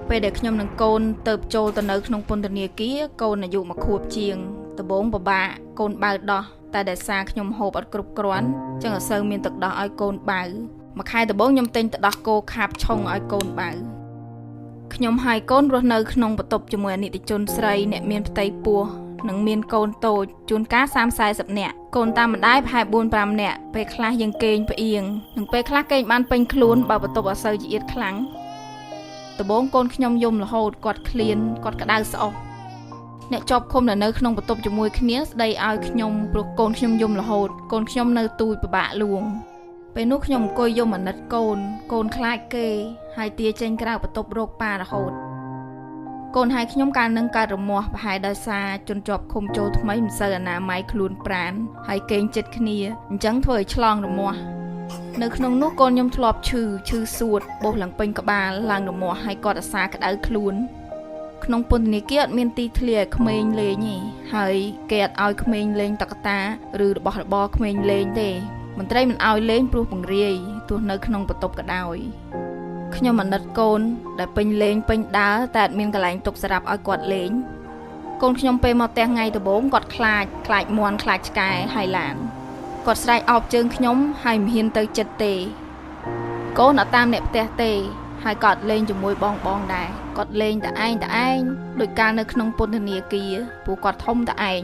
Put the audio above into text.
ពេលដែលខ្ញុំនិងកូនទៅចូលទៅនៅក្នុងពន្ធនាគារកូនអាយុ1ខួបជាងដំបូងពិបាកកូនបៅដោះតែដោយសារខ្ញុំហូបអត់គ្រប់គ្រាន់ចឹងអត់សូវមានទឹកដោះឲ្យកូនបៅមួយខែដំបូងខ្ញុំទិញទឹកដោះគោខាបឆុងឲ្យកូនបៅខ្ញុំហើយកូនរស់នៅក្នុងបន្ទប់ជាមួយអនិច្ចជនស្រីអ្នកមានផ្ទៃពោះនិងមានកូនតូចជួនកាល30 40នាក់កូនតាមម្ដាយប្រហែល4 5នាក់ពេលខ្លះយើងគេងផ្អៀងនិងពេលខ្លះគេងបានពេញខ្លួនបើបន្ទប់អត់សូវចៀតខ្លាំងដំបូងកូនខ្ញុំយំរហូតគាត់ឃ្លានគាត់ក្តៅស្អុះអ្នកជាប់ឃុំដែលនៅក្នុងបន្ទប់ជាមួយគ្នាស្ដីឲ្យខ្ញុំព្រោះកូនខ្ញុំយំរហូតកូនខ្ញុំនៅទូចពិបាកលួងពេលនោះខ្ញុំអង្គុយយំអាណិតកូនកូនខ្លាចគេហើយទាចេញក្រៅបន្ទប់រោគប៉ារហូតកូនហើយខ្ញុំកាលនឹងកើតរមាស់ប្រហែលដោយសារជនជាប់ឃុំចូលថ្មីមិនសូវអនាម័យខ្លួនប្រានហើយគេងចិត្តគ្នាអញ្ចឹងធ្វើឲ្យឆ្លងរមាស់នៅក្នុងនោះកូនខ្ញុំធ្លាប់ឈឺឈឺសួតបោះឡើងពេញក្បាលឡើងរមាស់ហើយគាត់អាសាក្តៅខ្លួនក្នុងពន្ធនាគារអត់មានទីធ្លាឲ្យក្មេងលេងទេហើយគេអត់ឲ្យក្មេងលេងតុក្កតាឬរបស់របរក្មេងលេងទេមន្ត្រីមិនឲ្យលេងព្រោះពង្រាយទោះនៅក្នុងបន្ទប់ក៏ដោយខ្ញុំអាណិតកូនដែលពេញលេងពេញដើរតែអត់មានកន្លែងទុកសម្រាប់ឲ្យគាត់លេងកូនខ្ញុំពេលមកផ្ទះថ្ងៃដំបូងគាត់ខ្លាចខ្លាចមាន់ខ្លាចឆ្កែហើយឡានគាត់ស្រែកអោបជើងខ្ញុំហើយមិនហ៊ានទៅចិត្តទេកូនអត់តាមអ្នកផ្ទះទេហើយក៏អត់លេងជាមួយបងបងដែរគាត់លេងតែឯងតែឯងដោយកាលនៅក្នុងពន្ធនាគារព្រោះគាត់ធំតែឯង